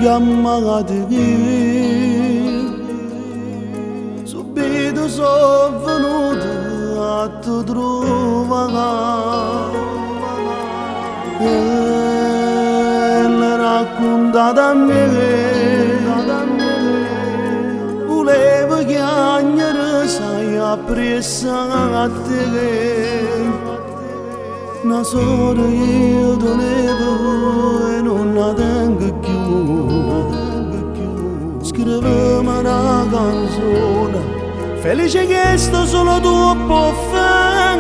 Chiammato io, subito sono venuto a te trovare. E l'ha raccontata a me, volevo chiagnere, sai, appresso a te. Una sola io tenevo e non la tengo più. Scrivimi una canzone, felice che sto solo tu puoi fare.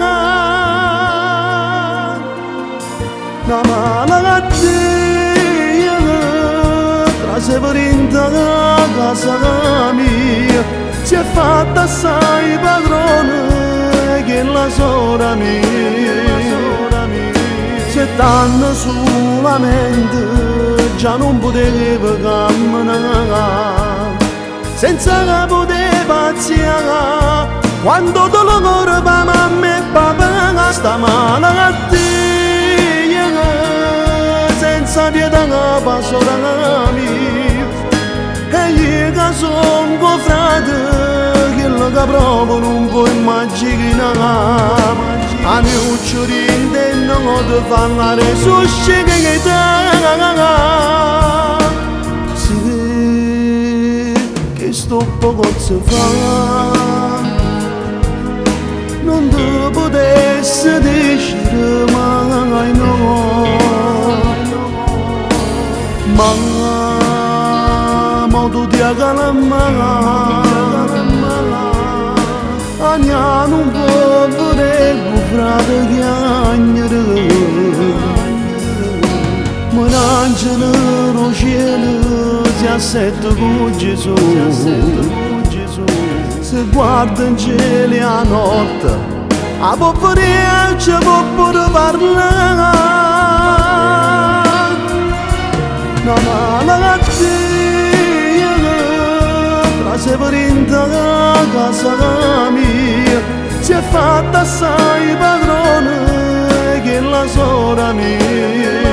Una malattia trase per in casa mia, si è fatta assai padrone che la sola mia. Se tanno solamente già non potevo camminare, senza che potevo pazziare, quando dolore pa mamma e papà, sta malattia, senza pietà pa sola mia. E io che sono frate, quello che provo non puoi immaginare. A me uccidere non ti fanno resuscitare. Sì, che sto poco si fa, non ti potessi dire mai no. Ma modo di calmare, Ania non può vedere frate chiagnere, ma l'angelo lo cielo si assetta con Gesù, se guarda in cielo a notte, a poverezza ci può pure parlare. Una malattia trase per in casa mia, si è fatta assai padrone che la sola mia.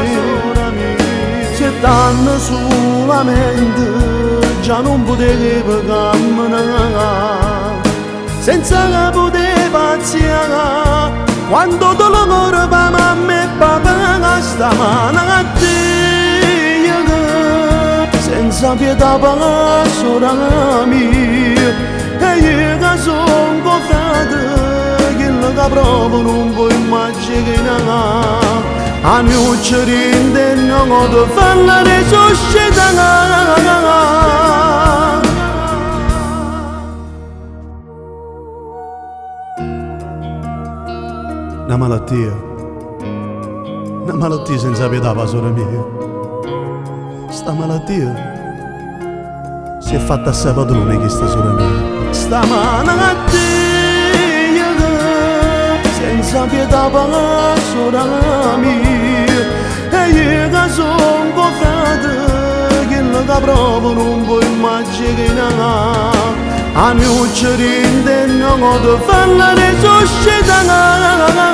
Se tanno solamente già non potevo camminare, senza che potevo pazziare, quando dolore pa mamma e papà, sta malattia, senza pietà pa sola mia. E io che sono frate, quello che provo non puoi immaginare. A me uccidere non ti fanno resuscitare. Una malattia senza pietà, pastora mia. Sta malattia si è fatta assai padrone questa sola mia. Sta malattia senza pietà pastora mia. E io che sono frate, quello che provo non puoi immaginare. A me uccidere non ti fanno resuscitare.